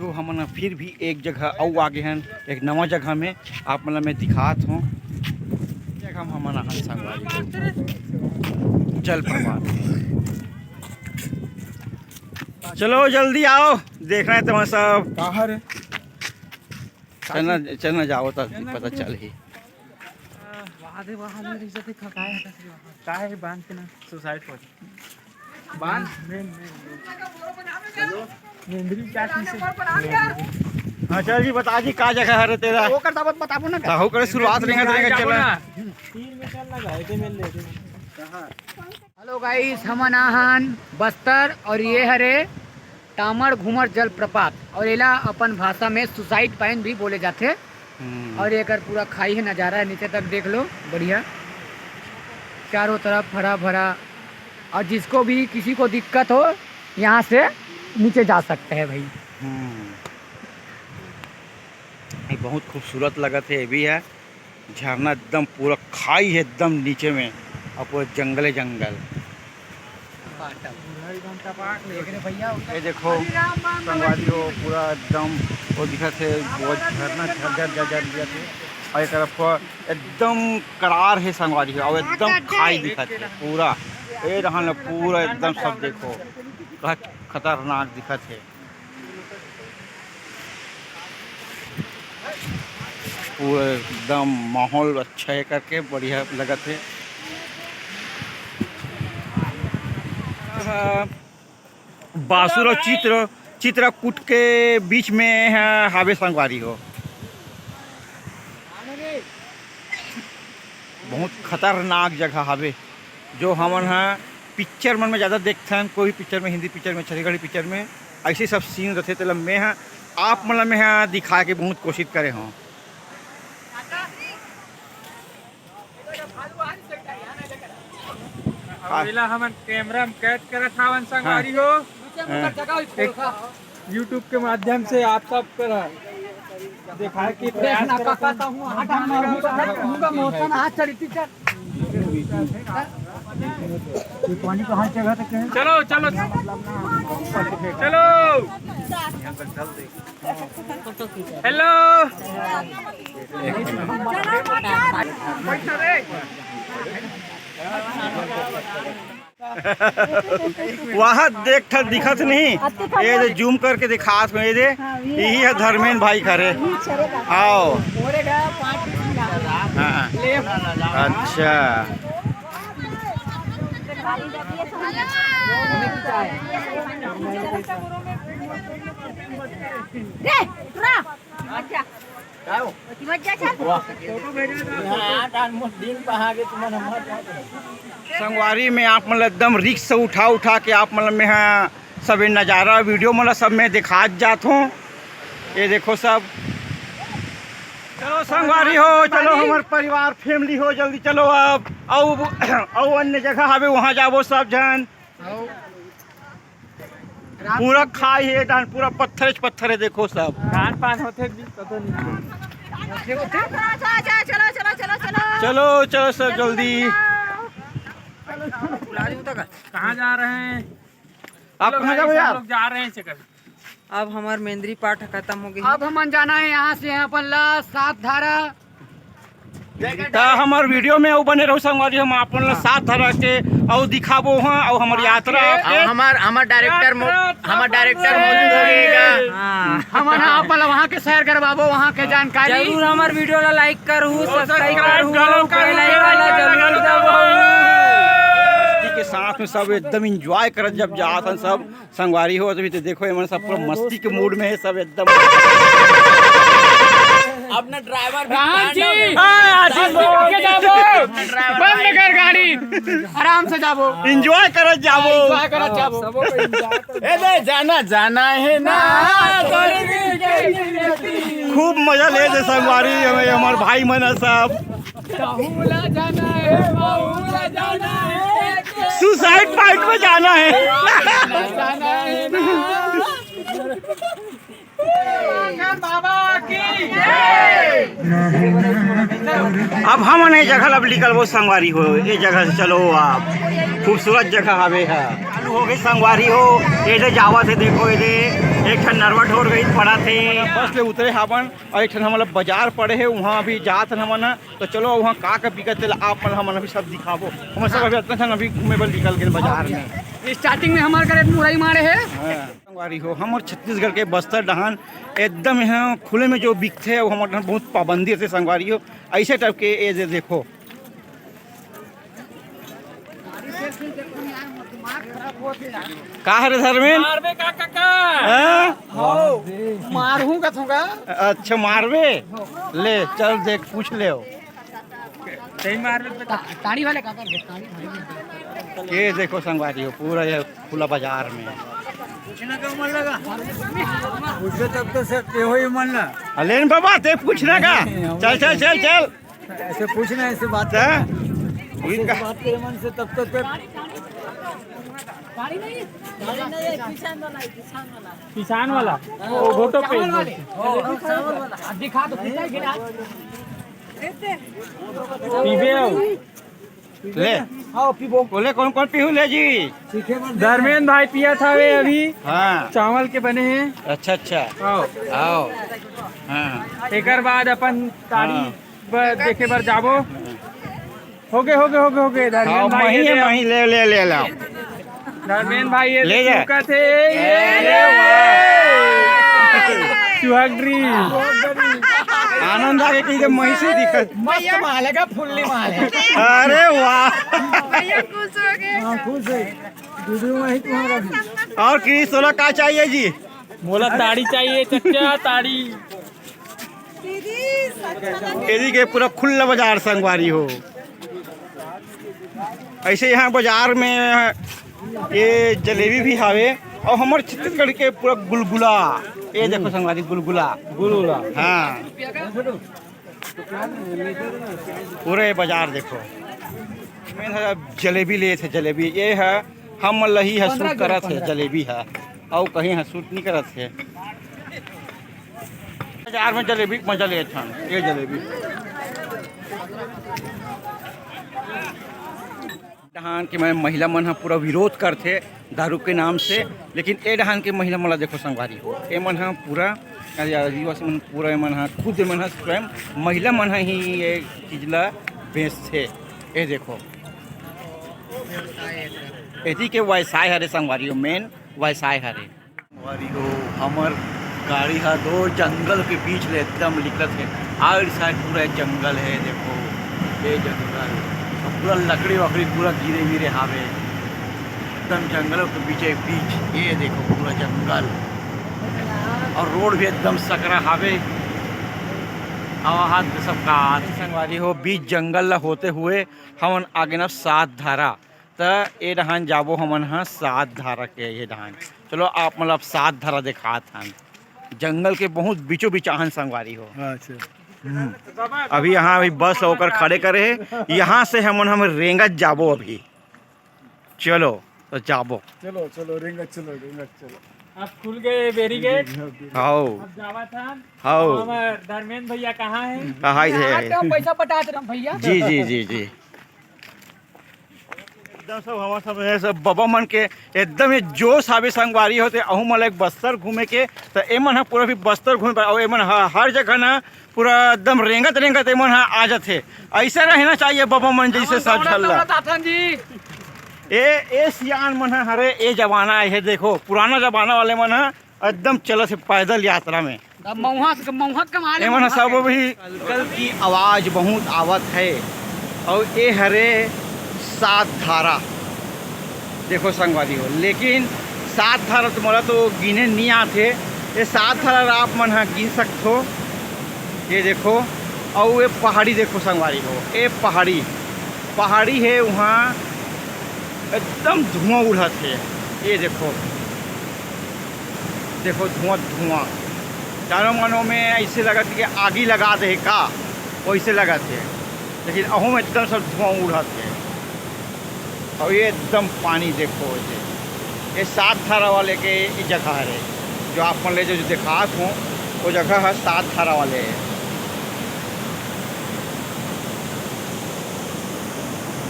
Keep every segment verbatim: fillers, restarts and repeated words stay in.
तो हमन ह फिर भी एक जगह अउ आगे हन, एक नवा जगह में आप मन ल मैं दिखात हूँ। जगह में हमन आहन संगवारी हो, जलप्रपात। चलो जल्दी आओ, देखना है तुम्हारा सब। कहाँ रे? चलना, चलना जाओ तो पता चल ही। वहाँ दे, वहाँ दे, इज्जत दिखा, काय है, काय है, बांध के ना, सुसाइड पहुँच। बांध। Main, main, main. मेंदरी क्या चीज है? हाँ, चल जी, बता जी, का जगह हरे तेरा? ओकर दावत बताबो ना। ताहू करे शुरुआत रेंगा, रेंगा चला। तीर में चल ना जाए, दे मेल ले, दे मेल। हेलो गाइस, हमन आहन बस्तर और ये हरे टामड़ घूमर जलप्रपात और एला अपन भाषा में सुसाइड पाइन भी बोले जाथे। हम्म। और एकर पूरा खाई है नज़ारा है, नीचे तक देख लो, बढ़िया चारों तरफ हरा भरा। और जिसको भी, किसी को दिक्कत हो, यहाँ से नीचे जा सकते हैं भाई। हम्म। ये बहुत खूबसूरत लगत है, ये भी है झरना, एकदम पूरा खाई है एकदम नीचे में, और पूरा जंगले जंगल। ये देखो संगवारी हो, पूरा एकदम वो दिखत है, वो झरना झरझर झरझर दिखत है। और एक तरफ एकदम करार है संगवारी हो, और एकदम खाई दिखत है पूरा। ये रहन पूरा एकदम सब देखो, बहुत खतरनाक दिखत है। पूरा एकदम माहौल अच्छा है करके बढ़िया लगत है। बासुर और चित्र, चित्रकूट के बीच में है हावे संगवारी हो। बहुत खतरनाक जगह हावे, जो हमन ह पिक्चर मन में ज़्यादा देखथन, कोई पिक्चर में, हिंदी पिक्चर में, छत्तीसगढ़ी पिक्चर में ऐसे सब सीन रथे, तेला मैं ह आप मन ल मैं ह दिखाए के बहुत कोशिश करे हूँ। अब एला हमन कैमरा में कैद करत हावन संगवारी हो। हाँ। एक YouTube के माध्यम से आप सब कर दिखाए के प्रयास करत हन। चलो, चलो, चलो। हेलो। वहाँ देख, ठा दिखत नहीं। ये दे जूम करके दिखात हूँ, ये दे। हाँ, ये यही है धर्मेन भाई खरे। आओ। हाँ। अच्छा। दे, उतरा। अच्छा। का हो? मत जा, चल। वाह। यहाँ आठ आठ मुठ दिन पहा के तुमन हमर संगवारी में आप मन ल एकदम रिक्स उठा उठा के आप मन ल मैं ह सब ये नज़ारा वीडियो मन ल सब मैं दिखात जात हूँ। ये देखो सब, चलो संगवारी हो, चलो हमर परिवार फैमिली हो, जल्दी चलो अब। अउ अउ अन्य जगह हवे, वहाँ जाबो सब झन। पूरा खाई है डान, पूरा पत्थर पत्थर है, देखो सब। खान पान होते भी पता नहीं। चलो, चलो, चलो, चलो, चलो, चलो सब जल्दी। कहाँ जा रहे हैं? आप चलो कहाँ भाई, जाओ हम यार? लोग जा रहे हैं चक्कर। अब हमार मेंदरी पाठ खत्म हो गई। अब हमन जाना है यहाँ से, यहाँ अपन ला सात धारा। त हमर वीडियो में अउ बने रहो संगवारी, हम आप मन ल साथ धरा के अउ दिखाबो हाँ, अउ हमर यात्रा अब के हमार, हमार डायरेक्टर मो-, यात्रा हमार डायरेक्टर मौजूद हो गएगा। हाँ। हमन आप मन ल वहाँ के सैर करवाबो, वहाँ के जानकारी। जरूर हमार वीडियो ला लाइक करहु, सब्सक्राइब करहु, घलो करहु, बेल आइकन ला जरूर दबाहु। के साथ में सब एकदम एंजॉय करत जब जात हन सब संगवारी हो, अभी तो देखो, ये मन सब पूरा मस्ती के मूड में है सब एकदम। अपना ड्राइवर भी राम जी। हाँ, आशीष भाई, आगे जाबो। बंद कर गाड़ी, आराम से जाबो। एंजॉय करत जाबो। एंजॉय करत जाबो। ए दे, जाना, जाना है ना। खूब मजा ले दे संगवारी, हमें, हमार भाई मन है सब। कहूँ ला जाना है, कहूँ ला जाना है। सुसाइड पॉइंट में जाना है। जाना है ना। बाबा की जय। अब हमन ये जगह ला अब निकलबो संगवारी हो, ये जगह से चलो आप, खूबसूरत जगह हवे है। चालू हो गई संगवारी हो, ये दे जावत है, देखो ये दे, एक ठन नरवा ढोर गई पड़ा थे। बस ले उतरे हावन और एक ठन हमन ला बाजार पड़े हे, वहाँ अभी जात हन हमन ह। तो चलो वहाँ का का बिकत तेला आप मन हमन अभी सब दिखाबो। हमन सब अभी अतना ठन अभी घूमे बर निकल गए बाजार में। स्टार्टिंग में हमारे घर एक मुरई मारे है। हाँ। संगवारी हो, हमर छत्तीसगढ़ के बस्तर डहान एकदम यहाँ खुले में जो बिकथे, वो हमर डहान बहुत पाबंदी से संगवारी हो। ऐसे टाइप के ये जे देखो, का हरे धर्मेन? मारबे का काका? हाँ? हो, मारहूँ का थोड़ा। अच्छा, मारबे? ले, चल देख, पूछ ले। सही मारबे तो। ता-, ताड़ी वाले काका, ताड़ी वाले। ये देखो संगवारी हो, पूरा ये खुला बाजार में। पूछना का मन लगा? पूछे तब तो सर, ते हो ही मन ना। अलेन बाबा, ते पूछना का? चल, चल, चल, चल। ऐसे पूछना, ऐसे बात क्या? करना। ऐसे इनका बात करे मन से तब तो फिर किसान वाला, वो घोटो पे। चावल वाले। दिखा दो, कितना गिरा? पीबे आओ। ले। हाँ, पीबो। बोले कौन कौन पीहू ले जी? धर्मेंद्र भाई पिया था वे अभी। हाँ। चावल के बने हैं। अच्छा, अच्छा। आओ। आओ। हाँ। एकर बाद अपन तारी हाँ। ब-, देखे बर जाबो। होगे, होगे, होगे, होगे। धर्मेंद्र हाँ, भाई मही ये है, ले आओ। मही, ले, ले, ले, ले आओ। धर्मेंद्र भाई ये ले जा। चुका थे। ये, अरे ये। वाह। सुहागरी। आनंद आगे की जब मही से दिखत। मस्त माल है का, फुल्ली माल है। अरे वाह। भैया खुश हो गए। हाँ, खुश है। वीडियो में ही तुम्हारा भी। और क्रिस, तोला का चाहिए जी? मोला ताड़ी चाहिए, चच्चा, ताड़ी। एदी के पूरा खुल्ला बाजार संगवारी हो। ऐसे यहाँ बाजार में ये जलेबी भी हावे और हमर छत्तीसगढ़ के पूरा गुलगुला, ये देखो संगवारी, गुलगुला। गुलगुला। हाँ, पूरा ये बाजार देखो। मैं ह जलेबी लेत हे, जलेबी ये ह हम मन ल ही ह सूट करत हे, जलेबी ह, अउ कहीं ह सूट नहीं करत हे। बाजार में जलेबी मजा ले अच्छा, ये जलेबी। डहान के मैं महिला मन ह पूरा विरोध करथे दारू के नाम से, लेकिन ए डहान के महिला मन ला देखो संगवारी हो, ए मन ह पूरा आदिवासी मन पूरा ए मन ह खुद ए मन ह स्वयं महिला मन ह ही ये चीज ला बेचथे। ए देखो, एती के व्यवसाय हरे संगवारी हो, मेन व्यवसाय हरे। संगवारी हो, हमर गाड़ी ह दो जंगल के बीच ले एकदम निकलत हे। आइड साइड पूरा जंगल हे, देखो ये जंगल, अउ पूरा लकड़ी वकड़ी पूरा गिरे गिरे हावे, एकदम जंगलों के बीचे बीच। ये देखो पूरा जंगल, अउ रोड भी एकदम सकरा हावे। अउ हाथ में सब का संगवारी हो, बीच जंगल ला होते हुए हमन आगे न सात धारा। त ए डहान जाबो हमन ह सात धारा के ये डहान। चलो आप मतलब सात धारा देखात हन। जंगल के बहुत बीचों बीच आहन संगवारी हो। अच्छा। हम्म। अभी यहाँ अभी बस ओकर खड़े करे हे। यहाँ से हमन हम रेंगत जाबो अभी। चलो, तो जाबो। चलो, चलो, रेंगत चलो, रेंगत चलो। अब खुल गए बैरिकेड। हाओ। अब जावत हन। हाओ। हमर धर्मेंद्र भैया कहाँ है? कहाँ है? यहाँ तो पैसा पटात रहे भैया। जी, जी, जी, जी। एकदम सब हमर सब, ये सब बबा मन के एकदम ये जोश हावे संगवारी हो, ते अहू मन ला एक बस्तर घूमे के, त एमन ह पूरा भी बस्तर घूमे बर, अउ एमन ह-, हर जगह न पूरा एकदम रेंगत रेंगत एमन ह आ जाथे। ऐसे रहना चाहिए बबा मन जैसे सब झल्ला। ए, ए सियान मन ह, हरे, ए जमाना हे, देखो, पुराना जमाना वाले मन ह एकदम चलत हे पैदल यात्रा में। अब मउहा से, मउहा के कमाल है, एमन ह मउहा सब के। अभी कलकल की आवाज बहुत आवत है। अउ ए हरे सात धारा, देखो संगवारी हो, लेकिन सात धारा तो मोला तो गिने नहीं आथे। ये सात धारा आप मन ह गिन सकथो। ये देखो, अउ ये पहाड़ी देखो संगवारी हो, ये पहाड़ी, पहाड़ी है वहाँ एकदम धुआं उड़त है। ये देखो, देखो धुआं धुआं, जानो मानो में ऐसे लगत हे कि आगी लगा दे का, वैसे लगत हे, लेकिन अहू में एकदम सब धुआं उड़त हे। अउ ये एकदम पानी देखो, ये, ये सात धारा वाले के ये जगह हरे, जो आप मन ले जो, जो देखात हो, वो जगह है सात धारा वाले है।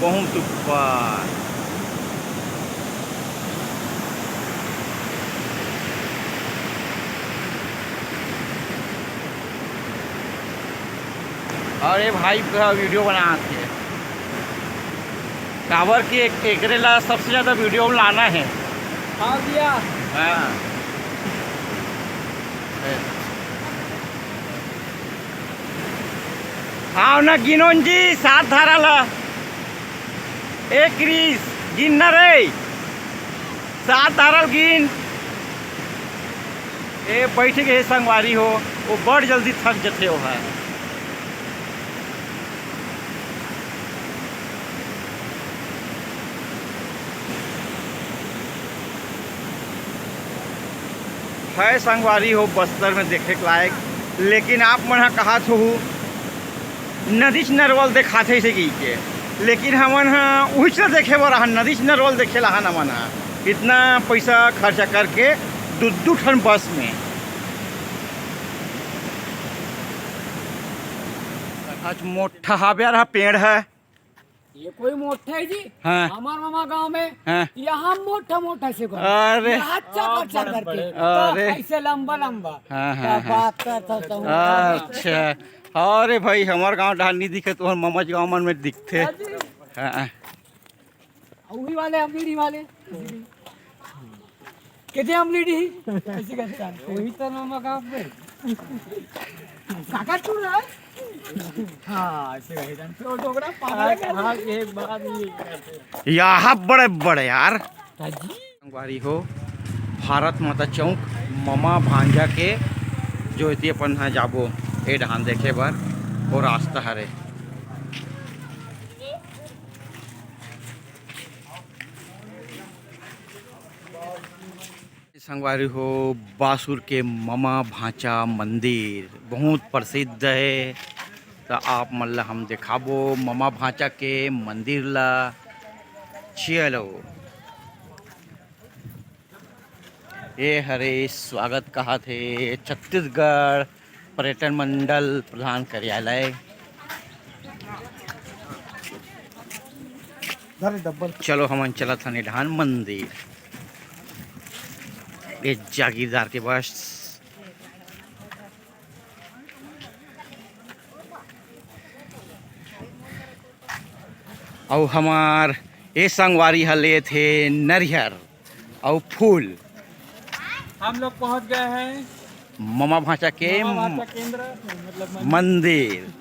बहुत ऊपर। अउ ये भाई पूरा वीडियो बनात हे, काबर कि एक, एकरे ला सबसे ज्यादा वीडियो में लाना हे। हाँ भैया। हाँ। आओ ना गिनोन जी, सात धारा ला। ए क्रिस, गिन ना रे। सात धारा ल गिन। ए, बैठ गे हे संगवारी हो, वो बड़ जल्दी थक जथे वो ह। है संगवारी हो बस्तर में देखे के लायक, लेकिन आप मन ह कहात होहू नदीच नरवा ल देखाथे अइसे कहिके, लेकिन हमन ह उहिच ल देखे बर आहन, नदीच नरवा ल देखे ल आहन हमन ह, इतना पैसा खर्चा करके दू दू ठन बस में। आज मोटा हाबियार ह पेड़ है। ये कोई मोटा है जी? हाँ। हमार मामा गांव में हाँ। यहाँ मोटा मोटा से को अरे। यहाँ चकर चकर के। अरे। तो ऐसे लंबा लंबा। हाँ, हाँ, तो हाँ। बात करता हूँ। अच्छा। अरे भाई, हमार गांव डहार नहीं दिखे, तो ममज गांव मन में दिखथे। हाँ जी। हाँ। वही वाले, अमीरी वाले। कितने हम लीडी ही? ऐसे करता है। वही तो नाम का आप में। काका तू रहा? हाँ, ऐसे वही जान। तो डोगरा पागल है क्या? हाँ, एक बार ये करते हैं। यहाँ बड़े बड़े यार। हाँ जी। संगवारी हो, भारत माता चौक ममा भांजा के जो एती अपन ह जाबो ए डहान देखे बर, वो रास्ता हरे। संगवारी हो, बासुर के ममा भांचा मंदिर बहुत प्रसिद्ध हे, त आप मन ला हम देखाबो ममा भांचा के मंदिर ला। चलो, ए हरे स्वागत कहात हे छत्तीसगढ़ पर्यटन मंडल प्रधान कार्यालय। चलो, हमन चलत हन ए डहान मंदिर। ए जागीरदार के बस। अउ हमार ए संगवारी ह लेत हे नरियर अउ फूल। हम लोग पहुंच गए हैं ममा भांचा के ममा भांचा केंद्र, मतलब मंदिर। मंदिर।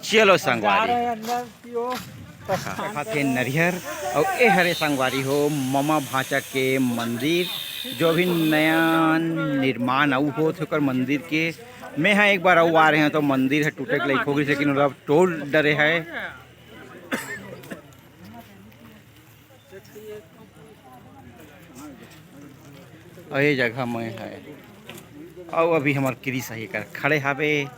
चलो जा संगवारी। रहे हैं अंदर की ओर। खाथे नरियर अउ ए हरे संगवारी हो ममा भांचा के मंदिर, जो भी नया निर्माण अउ होत हे ओकर मंदिर के। मैं ह एक बार अउ आ रहे हैं तो मंदिर ह टूटे के लायक हो गइस, लेकिन ओला तोड़ डरे है। अउ ये जगह में है। अउ अभी हमर किरिस आही कर खड़े हावे।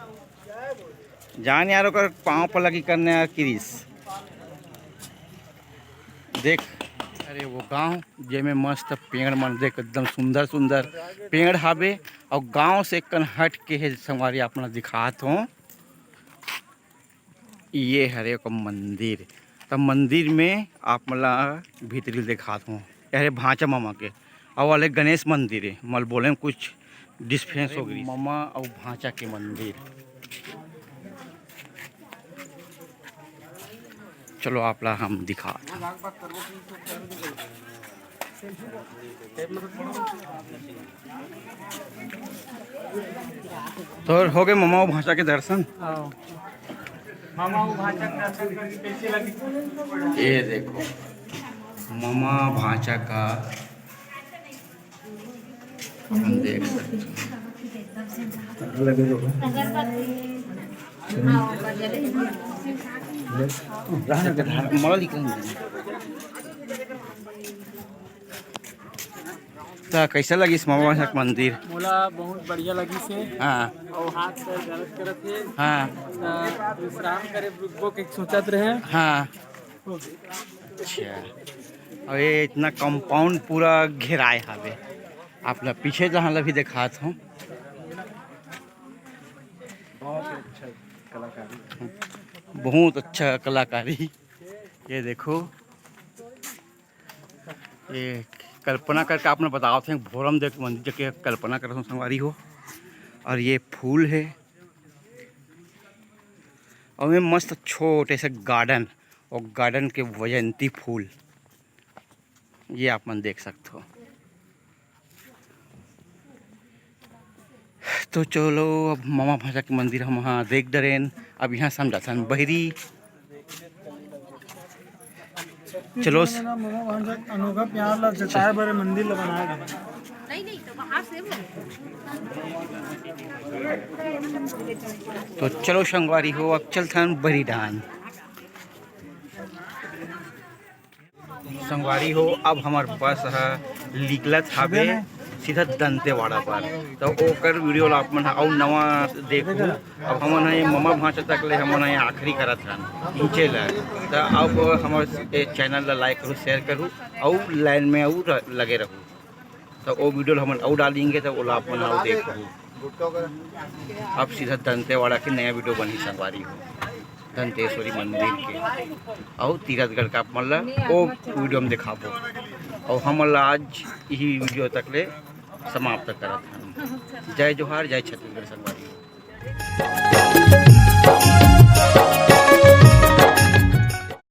जान यार, ओकर पाँव पर लगी करने यार किरिस। देख, अरे वो गांव, जेमे मस्त पेड़ मन देख, एकदम सुंदर सुंदर पेड़ हावे। अउ गांव से कन हट के हे संगवारी, आप मन दिखात हों। ये हरे ओकर मंदिर। त मंदिर में आप मन ला भीतरी ल देखात हों। ये हरे भांचा ममा के। अउ वाले गणेश मंदिर हे। मल बोले कुछ डिस्फेंस हो गई। ममा अउ भांचा के मंदिर। चलो आप ला हम दिखात हन। तोर हो गए ममा भांचा के दर्शन? हाँ। ममा भांचा के दर्शन करके कैसे लगी? ये देखो, ममा भांचा का अपन देख सकते हैं। त कैसे लगिस ममा भांचा के मंदिर? मोला बहुत बढ़िया लगिस हे। हाँ। अउ हाथ पैर दर्द करत हे। हाँ। त विश्राम करे रुकबो के सोचत रहे। हाँ। अच्छा, अउ ये इतना कंपाउंड पूरा घेराए हावे। आप ला पीछे जहाँ ला भी देखात हों। बहुत अच्छा कलाकारी। बहुत अच्छा कलाकारी। ये देखो, ये कल्पना करके आप मन बतावत हों, भोरम देख मंदिर के कल्पना करत हों संगवारी हो। अउ ये फूल हे, अउ एमे मस्त छोटे से गार्डन, अउ गार्डन के वैजयंती फूल, ये आप मन देख सकथो। तो चलो, अब ममा भांचा के मंदिर हम वहाँ देख डरेन। अब यहाँ से हम जाथन बहिरी। चलो। ममा भांचा के अनोखा प्यार ला जताए बर मंदिर ला बनाए गए। तो चलो संगवारी हो, अब चलथन बहिरी डाहन। संगवारी हो, अब हमर बस ह निकलत हावे सीधा दंतेवाड़ा पर, तो ओकर वीडियो ला आप मन ह अउ नवा देखहू। अब हमन ह ममा भांचा तक ले हमन ह आखिरी करत हन पहुँचे ला। तो अब हमर ए चैनल ला लाइक करू, शेयर करू, अउ लाइन में अउ र-, लगे रहू। तो वो वीडियो ला हमन अउ डालेंगे, तो ओला आप मन अउ देखहू। अब सीधा दंतेवाड़ा के नया वीडियो बनही संगवारी हो, दंतेश्वरी मंदिर के अउ तीरथगढ़ का आप मन ला ओ वीडियो में दिखाबो। अउ हमन ला आज यही वीडियो तक ले समाप्त करत हन। जय जोहार, जय छत्तीसगढ़ संगवारी हो।